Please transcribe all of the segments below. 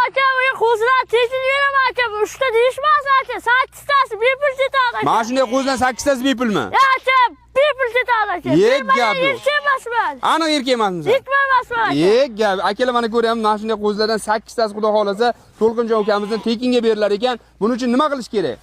Aka, u qo'zilar tekin beraman aka. 3 ta deyishmas aka. 8 tasi bepul ketadi aka. Mana shunday qo'zidan 8 tasi bepulmi? Ya aka, bepul ketadi aka. Ye, Men gap yo'q. Erkak emasman. Aniq erkak emasmisan? Yetma emasman aka. Ye, gap. Akalar, mana ko'ryapmiz, mana shunday qo'zilardan 8 tasi xudo xolasa To'lqinjon ukamizdan tekinga berilar ekan. Buning uchun nima qilish kerak?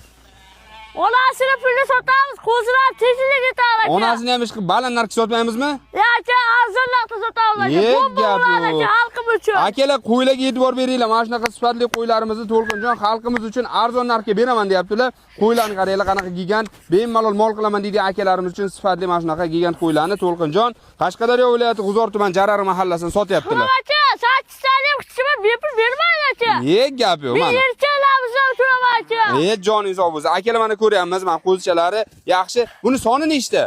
Onasini pulni sotamiz, qo'zilar tekinga ketadi aka. Onasini ham ish qilib baland narxga sotmaymizmi? Ya aka, arzon narxda sotamiz aka. Ye, Bomba gap bo'ladi yo'q. aka, xalqim uchun. Akalar, qo'ylarga e'tibor beringlar. Mana shunaqa sifatli qo'ylarimizni To'lqinjon xalqimiz uchun arzon narxga beraman deyaptilar. Qo'ylarni qaranglar, qanaqa gigant, bemalol mol qilaman deydigan akalarimiz uchun sifatli mana shunaqa gigant qo'ylarni To'lqinjon Qashqadaryo viloyati G'uzor tuman Jarari mahallasida sotyaptilar. Aka, 8 tani ham kichikma bepul bermaydi aka. Ye, gap yo'q Men mana. erkaklarimizni turaman aka. E, joningiz sog' bo'lsin. Akalar, mana ko'ryapmiz, mana qo'zichalari yaxshi. Buni soni nechta?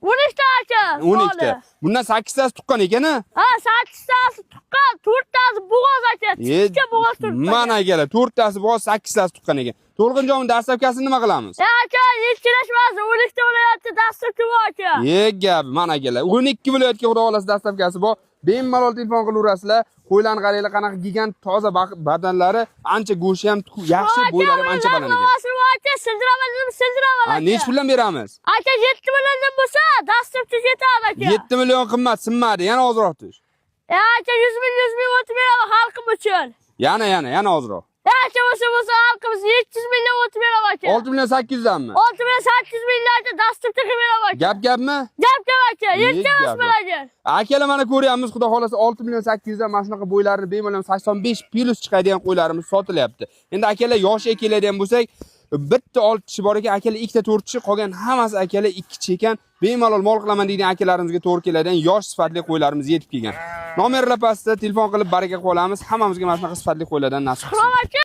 12 ta aka. 12 ta. Bundan 8 tasi tuqqan ekan a? Ha, 8 tasi tuqqan, 4 tasi bo'g'oz aka. E, Kichikka bo'g'oz turibdi. mana akalar, 4 tasi bo'g'oz, 8 tasi tuqqan ekan. To'lqinjon, доставка sini nima qilamiz? Ya aka, yetkalashmas, 12 ta viloyatda dasturchi bor aka. Ye, gap, mana akalar. 12 viloyatga xudo xolasa доставка si bor. Bemalol telefon qilaverasizlar. Qo'ylarni qaranglar, qanaqa gigant, toza badanlari, ancha go'shti ham yaxshi, bo'ylari ham ancha baland ekan. Aka, sildiraman dedim, sildiraman Ha, aka. nechi puldan beramiz? Aka, 7 milliondan bo'lsa, dasturchi ketadi aka. 7 million qimmat, sinmadi. Yana ozroq tush. Ya aka, 100 ming, 100 ming o'tib beraman xalqim uchun. Yana, yana, yana ozroq. Ya aka, bo'lsa bo'lsa xalqimiz 700 million o'tib beraman aka. 6 million 800 danmi? 6 million 800 million aka, dasturchi qilib beraman aka. Gap gapmi? Gap gap aka, Ye, erkak gap emasman aka. Akalar, mana ko'ryapmiz, xudo xolasa 6 million 800 dan mana shunaqa bo'ylarini bemalol 85 plus chiqadigan qo'ylarimiz sotilyapti. Endi akalar, yoshiga keladigan bo'lsak, bitta 6 tishi bor ekan, akalar, ikkita 4 tishi, qolgan hammasi akalar 2 tishi ekan. Bemalol mol qilaman deydigan akalarimizga to'g'ri keladigan yosh sifatli qo'ylarimiz yetib kelgan. Nomerlar pastda, telefon qilib baraka qilib olamiz. Hammamizga mana shunaqa sifatli qo'ylardan nasib qilsin. Aka.